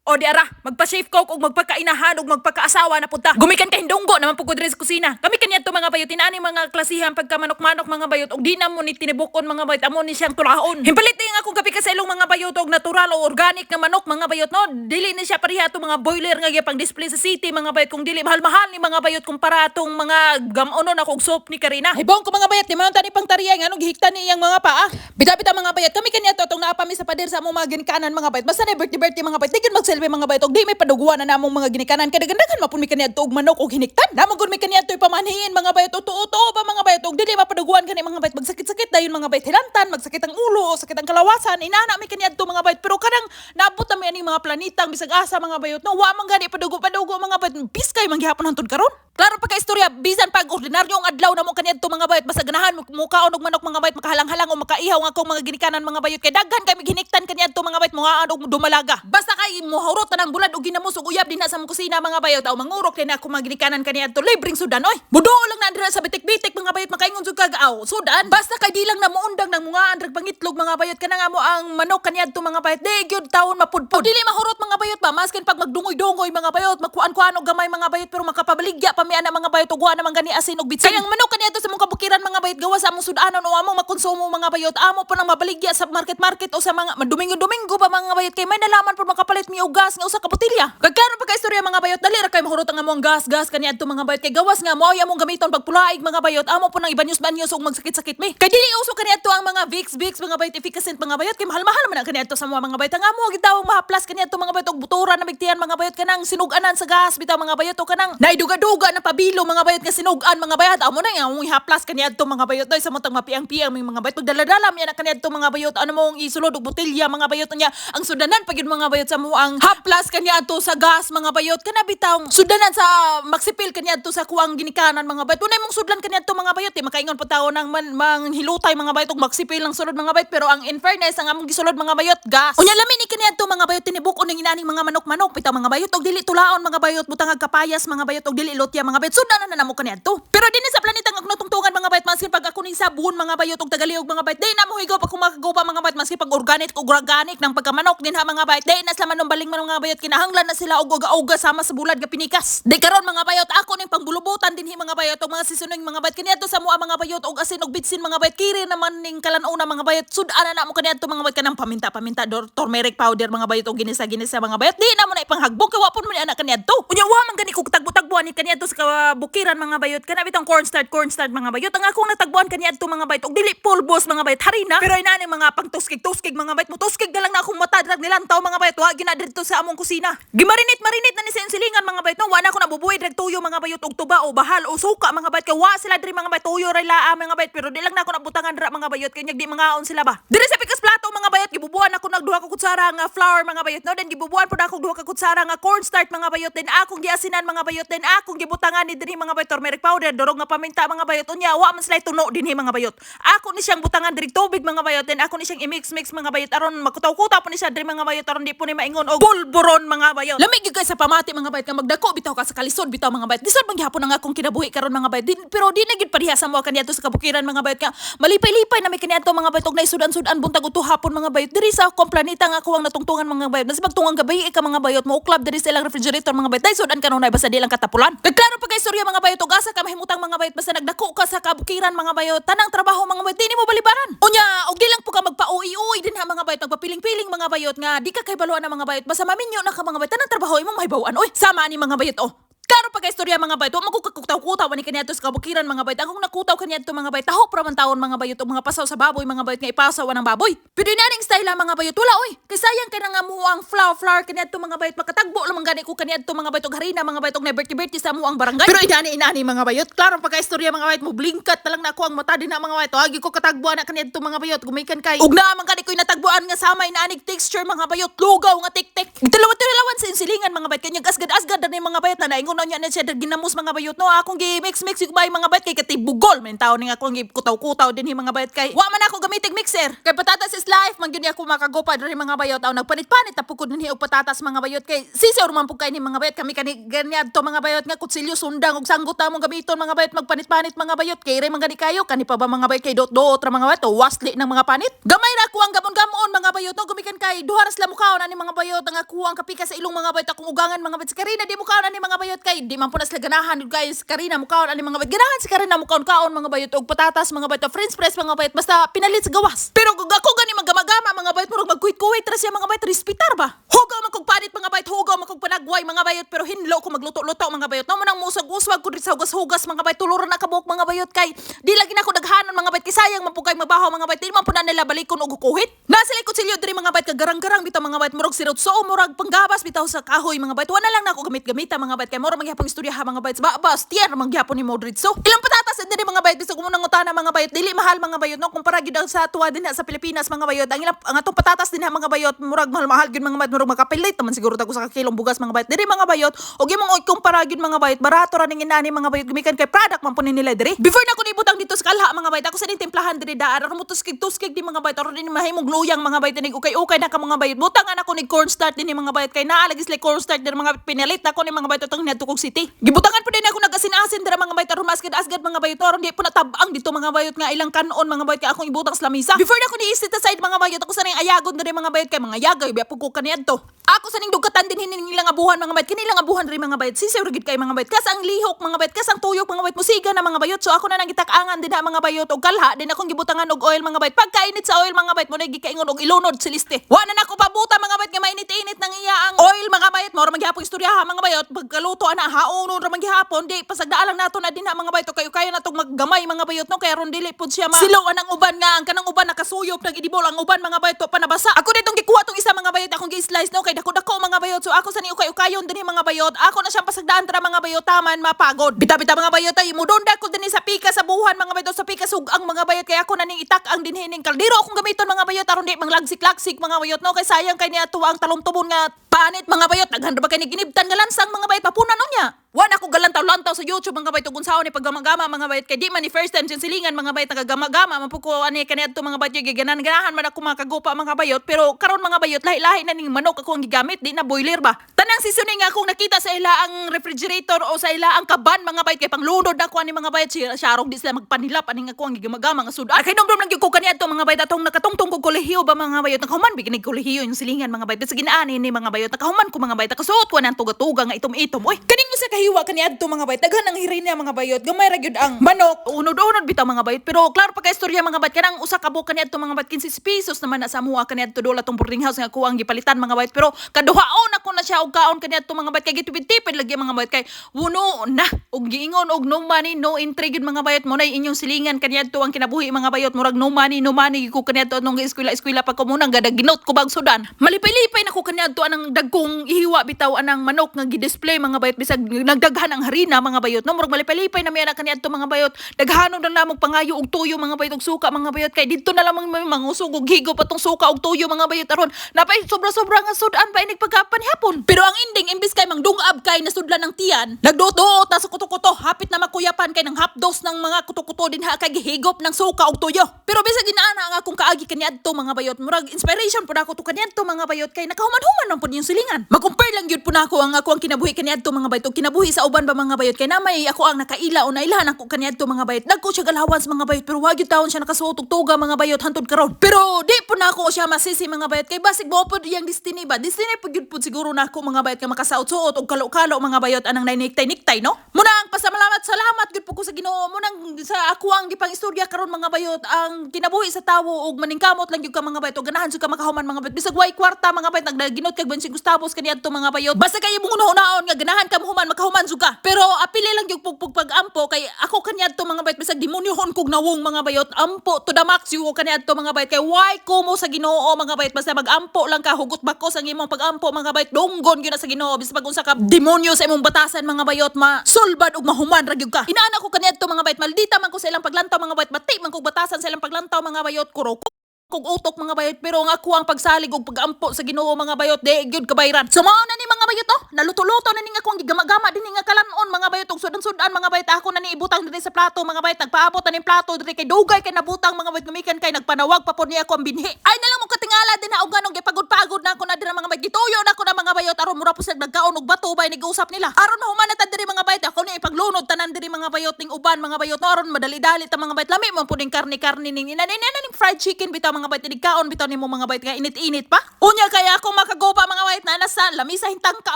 O di ara, magpa-shape coke og magpakainahan og magpakaasawa na punta. Gumikan kay hindunggo naman pud ko diri sa kusina. Kami kaniadto, mga bayot, inani mga klasihan pagka manok-manok, mga bayot, og di na mo ni tinibukon, mga bayot, amo ni siyang tulaon. Himpalit ni ang akong kape sa ilong, mga bayot, og natural o organic nga manok, mga bayot, no. Dili ni siya pareha atong mga boiler nga gipang display sa city, mga bayot, kung dili mahal-mahal ni, mga bayot, kumpara atong mga gamonon ako og soap ni Karina. Hibong ko, mga bayot, di man tani pang tariya nganong gihiktan ni iyang mga paa. Bita-bita, mga bayot, kami kaniadto atong naa pa mi sa pader sa among mga ginikanan, mga bayot. Basta na birthday birthday, mga bayot, di gyud magsilbi, mga bayot, og di may paduguan na namong mga ginikanan kay daghan man pud mi kaniadto og manok og hiniktan. Namo gud mi kaniadto ipamanhiin, mga bayot, uto-uto ba, mga bayot, og dili mapaduguan kani, mga bayot, magsakit-sakit dayon, mga bayot, hilantan, magsakit ang ulo o sakit ang kalawasan, inana mi kaniadto, mga bayot. Pero kanang naabot na mi aning mga planetang bisag asa, mga bayot, no, wa man gani padugo-padugo, mga bayot, biskay man gihapon hantod karon. Klaro pa ka istorya, bisan pag ordinaryong adlaw na mo kaniadto, mga bayot, basta ganahan mo kaon og manok, mga bayot, makahalang-halang o makaihaw nga akong mga ginikanan, mga bayot, kay daghan kay giniktan kaniadto, mga bayot, mga og dumalaga. Basta kay mohurot na ng bulad og ginamos og uyab dinha sa among kusina, mga bayot, aw mangurok din ako mga ginikanan kaniadto, libreng sudan oy. Buduo lang na dira sa bitik-bitik, mga bayot, makaingon jud kag aw sudan. Basta kay di lang na muundang nang mungaan rag pangitlog, mga bayot, kana nga mo ang manok kaniadto, mga bayot, di gyud tawon mapudpud. Dili mahurot, mga bayot ba, maskin pag magdungoy-dungoy, mga bayot, magkuan-kuan og gamay, mga bayot, pero makapabaligya pa mi ana, mga bayot, ug wa naman gani asin og bitsin. Kay ang manok kaniadto sa among kabukiran, mga bayot, gawas sa among sudanon o among makonsumo, mga bayot, amo pa nang mabaligya sa market-market o sa mga Domingo-Domingo pa, mga bayot, kay may nalaman po makapalit mi og gas nga usa ka botelya. Kag klaro pa ka istorya, mga bayot, dali ra kay mahurot ang among gas gas kaniadto, mga bayot, kay gawas nga mo ay among gamiton pagpulaig, mga bayot, amo po nang ibanyos-banyos ug magsakit-sakit mi. Kay dili uso kaniadto ang mga Vicks Vicks, mga bayot, Efficascent, mga bayot, kay mahal-mahal man ang kaniadto sa mga bayot. Ang amo gitawong mahaplas kaniadto, mga bayot, og butura na migtian, mga bayot, kanang sinug-anan sa gas bitaw, mga bayot, o kanang naiduga-duga na pabilo, mga bayot, nga sinug-an, mga bayot, amo na nga among ihaplas kaniadto, mga bayot, doy sa motang mapiang-piang may mga bayot magdala-dala mi ana kaniadto, mga bayot, ano mong isulod og botelya, mga bayot. Nya ang sudanan pa gyud, mga bayot, sa mo ang haplas kaniadto sa gas, mga bayot, kana bitaw sudanan sa Maxipil kaniadto sa kuang ginikanan, mga bayot. Unay mong sudlan kaniadto, mga bayot, di makaingon pa tawo nang man manghilutay, mga bayot, og Maxipil lang sulod, mga bayot, pero ang in fairness, ang among gisulod, mga bayot, gas. Unya lami ni kaniadto, mga bayot, tinibuk-on ning inaning mga manok-manok bitaw, mga bayot, og dili tulaon, mga bayot, butangag kapayas, mga bayot, og dili lotya, mga bayot, sudanan na namo kaniadto. Pero dinhi sa planeta nga natungtungan, mga bayot, maski pag ako ning sabon, mga bayot, og tagaliog, mga bayot, di na mo higaw pag kumakagupa, mga bayot, maski pag organic og organic ng pagkamanok dinha, mga bayot, di na sila manumbaling man, mga bayot, kinahanglan na sila og uga-uga sama sa bulad nga pinikas. Di karon, mga bayot, ako ning pangbulubutan dinhi, mga bayot, og mga seasoning, mga bayot, kaniadto sa mua, mga bayot, og asin og bitsin, mga bayot, kiri naman ning kalan-una, mga bayot, sudan na mo kaniadto, mga bayot, kanang paminta paminta, turmeric powder, mga bayot, og ginisa ginisa, mga bayot, di na mo na ipanghagbog kay wa pud mo ni ana kaniadto. Unya wa man gani kog tagbo-tagbo ani kaniadto sa kabukiran, mga bayot, kana bitong cornstarch cornstarch, mga bayot, ang akong natagbuan kaniadto, mga bayot, og dili pulbos, mga bayot, harina, pero inani mga pangtuskig-tuskig, mga bayot, mutuskig na lang na akong mata drag nilantaw, mga bayot, wa gina didto sa among kusina. Gimarinate marinate na ni sa silingan, mga bayot, no, wa na ako nabubuhi drag tuyo, mga bayot, og tuba o bahal o suka, mga bayot, kay wa sila diri, mga bayot, tuyo ra laa, mga bayot, pero di lang na ako nabutangan dra, mga bayot, kay di mangaon sila ba. Diri sa pikas plato, mga bayot, gibubuan ako nag duha ka kutsara nga flour, mga bayot, no, then gibubuan pud ako duha ka kutsara nga cornstarch, mga bayot, then akong giasinan, mga bayot, then akong gibutangan ni dinhi, mga bayot, turmeric powder, durog nga paminta, mga bayot. Unya wa man sila tuno dinhi, mga bayot, ako ni siyang butangan diri tubig, mga bayot, then ako ni siyang i-mix mix, mga bayot, aron makutaw-kutaw po ni siya diri, mga bayot, aron di po ni maingon og pulburon, mga bayot. Lami gyud kay sa pamati, mga bayot, nga magdako bitaw ka sa kalisod bitaw, mga bayot. Lisod man gihapon ang akong kinabuhi karon, mga bayot. Pero di na gyud pareha sa mga kaniadto sa kabukiran, mga bayot, nga malipay-lipay na may kaniadto, mga bayot, og naisudan-sudan buntag uto hapon, mga bayot. Diri sa akong planeta nga ako ang natungtungan, mga bayot, mas magtungang gabi ka, mga bayot, mo uklab diri sa ilang refrigerator, mga bayot, dai sudan kanunay basta di lang katapulan. Kag klaro pa kay istorya, mga bayot, og asa ka mahimutang, mga bayot, basta nagdako ka sa kabukiran, mga bayot, tanang trabaho, mga bayot, di nimo balibaran. Unya og di lang po ka magpa-uwi-uwi din ha, mga bayot, magpapiling-piling, mga bayot, nga di ka kay baluan na, mga bayot, basta maminyo na ka, mga bayot, tanang trabaho imong mahibaw-an oy, sama ani, mga bayot, oh. Klaro pa kay istorya, mga bayot, wa magkukutaw-kutaw ani kaniadto sa kabukiran, mga bayot. Ang kung nakutaw kaniadto, mga bayot, taho pra man taon, mga bayot, og mga pasaw sa baboy, mga bayot, nga ipasaw ang baboy. Pero inaning style mga bayot, wala oy. Kay sayang kay nga mo ang flour flour kaniadto, mga bayot, makatagbo lang man gani ko kaniadto, mga bayot, og harina, mga bayot, og na sa mo ang barangay. Pero inani inani, mga bayot, klaro pa kay istorya, mga bayot, mo blingkat na lang na ako ang mata din na, mga bayot. Agi ko katagbo na kaniadto, mga bayot, gumikan kay. Ug naa man gani ko natagboan nga sama inaanig texture, mga bayot, lugaw nga tik-tik. Dalawa-dalawan sa insilingan, mga bayot, kanya asgad-asgad. Sagad ni mga bayot na naingon na niya na siya ginamos, mga bayot, no. Akong gi mix mix yung bay, mga bayot, kay katibugol man taon ni akong gi kutaw-kutaw din hi, mga bayot, kay wa man ako gamitig mixer. Kay patatas is life man gyud ni ako makagupa diri, mga bayot. Aw nagpanit-panit na pud ko dinhi og patatas, mga bayot, kay sisiw man pud kay ni, mga bayot. Kami kani ganyan to, mga bayot, nga kutsilyo, sundang ug sanggot among gamiton, mga bayot, magpanit-panit, mga bayot. Kay re man gani kayo kani pa ba, mga bayot, kay dot-dot ra, mga bayot, wasli ng mga panit. Gamay ra ako ang gamon-gamon, mga bayot, no, gumikan kay duha ra sila mukaon ani, mga bayot. Ang ako ang kapika sa ilong, mga bayot, akong ugangan, mga bayot. Si Karina di mukaon ani, mga bayot, kay di man po na sila ganahan guys. Karina mukaon ani, mga bayot. Ganahan si Karina mukaon kaon, mga bayot, og patatas, mga bayot, french fries, mga bayot, basta pinalit sa gawas. Pero kung ako gani maggamagama, mga bayot, murag magkuhit-kuhit ra siya, mga bayot, respitar ba. Hugaw man kog panit, mga bayot, hugaw man kog panagway, mga bayot, pero hinlo ko magluto-luto, mga bayot, no. Mo nang musag-uswag ko diri sa hugas-hugas, mga bayot, tulo ra na kabuok, mga bayot, kay di lagi na ako daghanon, mga bayot, kay sayang man pud kay mabaho, mga bayot. Di man pud na nila balikon og kuhit. Na sila kutsilyo diri, mga bayot, kagarang-garang bitaw, mga bayot, murag sirot so murag panggabas bitaw sa kahoy, mga bayot. Wala lang na ako gamit-gamita, mga bayot, kay mura man gyapon istorya ha, mga bayot, ba ba stier man gyapon ni Modric. So ilang patatas diri, mga bayot, bisag mo nangutana, mga bayot, dili mahal, mga bayot, no, kumpara gyud ang sa tuwa din sa Pilipinas, mga bayot. Ang ilang ang atong patatas din mga bayot, murag mahal-mahal gyud, mga bayot, murag makapilit naman siguro tag usa ka kilong bugas, mga bayot, diri, mga bayot. Og imong ikumpara gyud, mga bayot, barato ra ning inani, mga bayot, gumikan kay product man po ni nila diri. Before na ko nibutang dito sa kalha, mga bayot, ako sa ning timplahan diri daan aron mo tuskig-tuskig di, mga bayot, aron din mahimong luyang, mga bayot, inig ukay-ukay na ka, mga bayot. Butang ana ko ni cornstarch din mga bayot, kay naa lagi sila cornstarch diri, mga pinalit na ko ni, mga bayot, atong niadto kog city. Gibutangan po din ako nagasin-asin dira, mga bayot, aron maasgad-asgad, mga bayot, aron di po natabang dito, mga bayot, nga ilang kanon, mga bayot, kay akong ibutang sa lamisa. Before na ko ni set aside, mga bayot, ako sa ning ayagon diri, mga bayot, kay mga yagay biya pud ko kaniadto. Ako sa ning dugkatan din hining ilang abuhan, mga bayot, kini ilang abuhan diri, mga bayot, sisiw ra gid kay, mga bayot, kas ang lihok, mga bayot, kas ang tuyok, mga bayot, musiga na, mga bayot. So ako na nang gitak-angan din na, mga bayot, og kalha din akong gibutangan og oil, mga bayot. Pagkainit sa oil, mga bayot, mo na gikaingon og ilunod si liste. Wa na nako pabuta, mga bayot, nga mainit-init nang iya ang oil, mga bayot. Mao ra man gihapon istorya ha, mga bayot. Pagkaluto ana, haonon ra man gihapon. Di pasagdaan lang nato na din ha, mga bayot, kayo kayo na tong maggamay, mga bayot, no, kay aron dili pud siya ma siloan ang uban, nga ang kanang uban nakasuyop nag idibol ang uban, mga bayot, pa nabasa. Ako ditong gikuha tong isa, mga bayot, akong gi-slice, no, kay dako-dako, mga bayot. So ako sa ni ukay-ukayon dinhi, mga bayot. Ako na siyang pasagdaan tra, mga bayot, taman mapagod. Bita-bita, mga bayot, ay mudunda ko dinhi sa pika sa buhan, mga bayot, sa pika sug ang mga bayot, kay ako na ning itak ang dinhi ning kaldero akong gamiton, mga bayot, aron di manglagsik-lagsik, mga bayot, no, kay sayang kay niya ang talom-tubon nga panit, mga bayot. Daghan ra ba kay ni ginibtan nga lansang, mga bayot, papunan niya. Wa na ko galantaw-lantaw sa YouTube, mga bayot, ug unsaon ni paggamagama, mga bayot, kay di man ni first time sin silingan, mga bayot, nagagamagama man pud ko ani kaniadto, mga bayot. Giganan ganahan man ako makagupa, mga bayot, pero karon, mga bayot, lahi-lahi na ning manok ako ang gigamit, di na boiler ba. Tanang seasoning akong nakita sa ila ang refrigerator o sa ila ang kaban, mga bayot, kay panglunod na ko ani, mga bayot. Siya syarong di sila magpanilap aning ako ang gigamagama nga sud. Kay nomdom lang gyud ko kaniadto, mga bayot, atong nakatungtong ko kolehiyo ba, mga bayot. Nakahuman biginig kolehiyo yung silingan, mga bayot, sa ginaani ni, mga bayot, nakahuman ko, mga bayot, nakasuot ko nang tuga-tuga nga itom-itom. Oy, kaning usa ka hiwa kaniadto, mga bayot, daghan ang hirina, mga bayot, gamay ra gyud ang manok, unod-unod bitaw, mga bayot, pero klaro pa kay istorya, mga bayot. Kanang usa ka buok kaniadto, mga bayot, 15 pesos naman na sa amuha kaniadto dola tong boarding house nga ako ang gipalitan, mga bayot, pero kaduhaon ako na siya og kaon kaniadto, mga bayot, kay gitipid-tipid lagi, mga bayot, kay wuno na og giingon og no money no entry gyud, mga bayot. Mo nay inyong silingan kaniadto ang kinabuhi, mga bayot. Murag no money no money ko kaniadto nung eskwela-eskwela pa ko munang gadaginot ko bag sudan. Malipay-lipay na ko kaniadto anang dagkong ihiwa bitaw anang manok nga gi-display, mga bayot, bisag nagdaghan ang harina, mga bayot, no. Murag malipay-lipay na mi ana kaniadto, mga bayot. Daghanon na lamang pangayo og tuyo, mga bayot, og suka, mga bayot, kay didto na lamang may mangusog og higop atong suka og tuyo, mga bayot, aron napay sobra-sobra nga sudan pa inig pagkapanihapon. Pero ang ending, imbis kay mangdungab kay nasudlan ng tiyan, nagduot-duot na sa kuto-kuto, hapit na makuyapan kay nang hapdos ng mga kuto-kuto din ha, kay gihigop ng suka og tuyo. Pero bisag ginaana ang akong kaagi kaniadto, mga bayot, murag inspiration pud ako to kaniadto, mga bayot, kay nakahuman-human man pud yung silingan. Mag-compare lang gyud pud nako ang ako ang kinabuhi kaniadto, mga bayot, ug kinabuhi sa uban ba, mga bayot, kay namay ako ang nakaila o nailahan ako kaniadto, mga bayot. Dagko siya allowance, mga bayot, pero wa gyud taon siya nakasuot og tuga, mga bayot, hantod karon. Pero di po na ako siya masisi, mga bayot, kay basig mo pod iyang destiny ba. Destiny pud gyud pud siguro nako, mga bayot, nga makasuot-suot og kalo-kalo, mga bayot, anang nainiktay-niktay, no. Muna ang pasamalamat salamat gyud pud ko sa Ginoo mo nang sa ako ang gipang istorya karon, mga bayot. Ang kinabuhi sa tawo og maningkamot lang gyud ka, mga bayot, og ganahan jud ka makahuman, mga bayot, bisag way kwarta, mga bayot, nagdaginot kag 25 gustapos kaniadto, mga bayot, basta kay imong hunahon nga ganahan ka mohuman, makahuman jud ka. Pero apili lang gyud pug pag-ampo, kay ako kaniadto, mga bayot, bisag demonyohon kog nawong, mga bayot, ampo to the max yung kaniadto, mga bayot, kay why ko mo sa Ginoo, mga bayot. Basta mag-ampo lang ka, hugot bakos ang imong pag-ampo, mga bayot, dunggon gyud na sa Ginoo, bisag pag unsa ka demonyo sa imong batasan, mga bayot, ma sulbad ug mahuman ra gyud ka. Inaana ko kaniadto, mga bayot, maldita man ko sa ilang paglantaw, mga bayot, bati man kog batasan sa ilang paglantaw, mga bayot, kuro kog utok, mga bayot, pero ang ako ang pagsalig og pagampo sa Ginoo, mga bayot, di gyud kabayran. So mao na ni, mga bayot, oh. Naluto-luto na ning akong gigama-gama din nga kalanon, mga bayot, og sudan-sudan, mga bayot. Ako na ni ibutang diri sa plato, mga bayot. Nagpaabot na ning plato diri kay dugay kay nabutang, mga bayot, gumikan kay nagpanawag pa po niya ako ang binhi. Ay na lang mo katingala din na og ganong gipagod-pagod na ako na diri, mga bayot. Gituyo na ako na, mga bayot, aron mura po sila nagkaon og bato bay nag-usap nila. Aron mahuman na ta diri, mga bayot, ako ni ipaglunod tanan diri, mga bayot, ning uban, mga bayot, no, aron madali-dali ta, mga bayot. Lami man po ning karne-karne ning ina ning ning fried chicken bitaw, mga bayot, inig kaon bitaw nimo, mga bayot, nga init-init pa. Unya kaya ako makagoba, mga bayot, na nasa lamisa hintangka,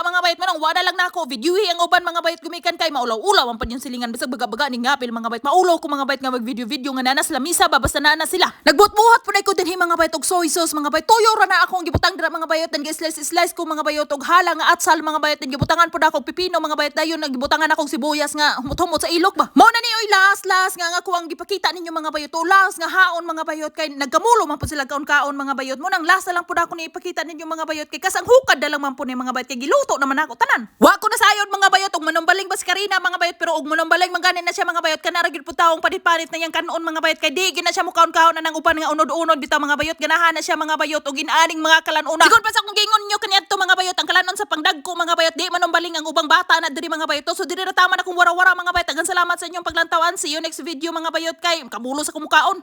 mga bayot, manong wala lang nako videohi ang uban, mga bayot, gumikan kay maulaw-ulaw ang pan silingan bisag baga-baga ning ngapil, mga bayot. Maulaw ko, mga bayot, nga mag video-video nga nanas lamisa ba basta naa na sila. Nagbuhat-buhat po na ko dinhi, mga bayot, og soy sauce, mga bayot. Tuyo ra na akong gibutang dira, mga bayot, dan slice slice ko, mga bayot, og hala nga atsal, mga bayot, dan gibutangan pud ako og pipino, mga bayot, dayon gibutangan akong sibuyas nga humot-humot sa ilok ba. Mao na ni oy last last nga nga ko ang gipakita ninyo, mga bayot, o last nga haon, mga bayot, kay nagkamulo man pud sila kaon-kaon, mga bayot. Mo nang last na lang pud ako ni ipakita ninyo, mga bayot, kay kasang hukad na lang man po ni, mga bayot, kay giluto naman ako tanan. Wa ko na sayod, mga bayot, og manumbaling ba si Karina, mga bayot, pero og manumbaling man gani na siya, mga bayot, kanara gyud pud taong palit-palit na yang kanon, mga bayot, kay di gyud na siya mukaon-kaon na ng uban nga unod-unod bitaw, mga bayot. Ganahan na siya, mga bayot, og inaning mga kalanuna. Sigon pa sa akong gingon ninyo kaniadto, mga bayot, ang kalanon sa pangdagko, mga bayot, di manumbaling ang ubang bata na diri, mga bayot. So diri ra taman akong wara-wara, mga bayot. Daghang salamat sa inyong paglantawan. See you next video, mga bayot, kay kamulo sa kumukaon.